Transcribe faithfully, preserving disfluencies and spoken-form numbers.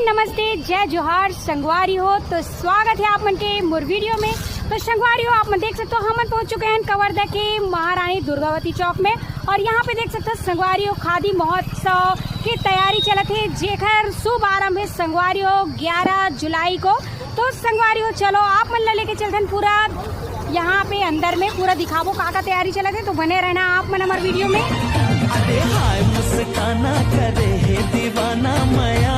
नमस्ते, जय जोहार संगवारी हो। तो स्वागत है आप मन के मोर वीडियो में। तो संगवारी हो, आप मन देख सकते हो, हमन पहुंच चुके हैं कवर्धा के महारानी दुर्गावती चौक में। और यहाँ पे देख सकते हो संगवारी हो, खादी महोत्सव की तैयारी चलत है, जेकर शुभ आरंभ है संगवारी हो ग्यारह जुलाई को। तो संगवारी हो, चलो आप मन ला लेके चलथन पूरा यहाँ पे अंदर में, पूरा दिखाबो का का तैयारी चलत है। तो बने रहना आप मन हमार वीडियो में। अरे हाय मुस्काना करे हे दीवाना मया